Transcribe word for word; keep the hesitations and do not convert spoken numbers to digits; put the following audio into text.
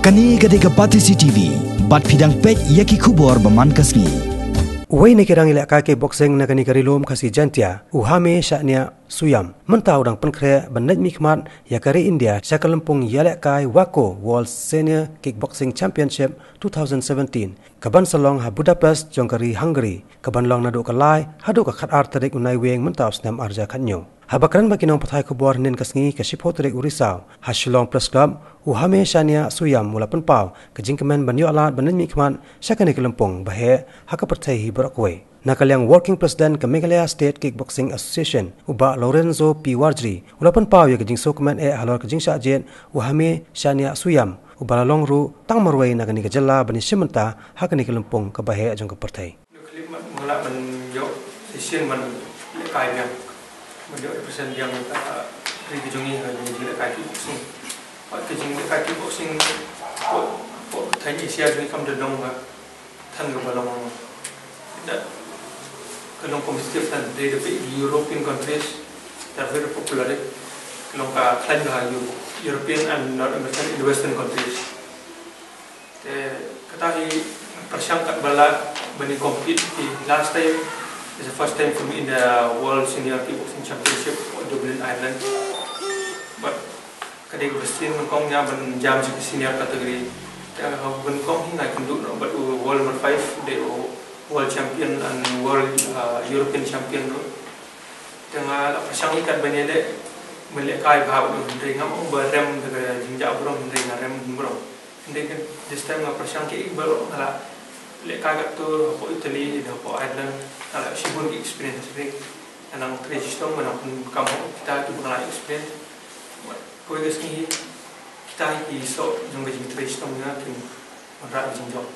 Kane ka dei ka Batesi T V, bad phi dang peit ïa ki khubor ba man ka sngi. Uwei na ki rangialehkai kickboxing na kane ka Ri Lum Khasi Jaiñtia, u Hame Shania Suyam, mynta u dang pynkhreh ban leit mihkhmat ïa ka ri India sha ka lympung ïalehkai WAKO, World Senior Kickboxing Championship two thousand seventeen, kaban sa long ha Budapest jong ka ri Hungary, kaban long naduh ka lai haduh ka khatar tarik u Naiwieng mynta u snem arhajar khathynñiew. Haba kren bad ki nongpathai khubor hynnin ka sngi ka shiphew tarik u Risaw ha Shillong Press Club, u Hame Shania Suyam u la pynpaw ka jingkmen ban ïoh lad ban leit mihkhmat sha kane ka lympung ba heh ha ka pyrthei hi baroh kawei. Na ka liang Working President ka Meghalaya State Kickboxing Association, u Bah Lorenzo P Warjri, u la pynpaw ïa ka jingsngewkmen eh halor ka jingshah jied u Hame Shania Suyam, uba la long ruh tang marwei na kane ka jylla ban ïashim bynta ha kane ka lympung kaba heh jong ka pyrthei. Khlem ma nga lah ban ïoh session ban lehkai biang, ban ïoh represent biang ïa ka ri ka jong ngi ha ka jinglehkai kickboxing. Bad ka jinglehkai kickboxing hapoh, hapoh ka thaiñ Asia jong ngi kam da long ha than kaba long, da ka long competitive than, dei da peit European countries, they're very popular, eh. Ka long ka khlaiñ bha ha Eu-, European and North American and Western countries. Te kata hi pyrshang katba lah ban ïa compete hi last time. It's the first time for me in the World Senior Kickboxing Championship of Dublin, Ireland. But ka dei kaba shisien nyngkong ïa ban jam sha ki senior category. Te ha kaba nyngkong hi nga ïakynduh noh bad u world number five, dei u world champion and world, uh, European champion ruh. Te nga la pyrshang hi kat ban ïaleh, ban lehkai bha bad u, hynrei ngam ong ba rem da ka jingjah burom, hynrei nga rem burom. Hynrei ka, this time nga pyrshang kiei kiei baroh, nga la lehkai katto hapoh Italy, hapoh Ireland, nga la shibun ki experience ring. Nga nang trei shitom, nga nang pynkam ha kita kiba nga la experience. Kawei ka sngi hi, kita hi ki soh jong ka jingtrei shitom jong nga kin wanrah ka jingjop.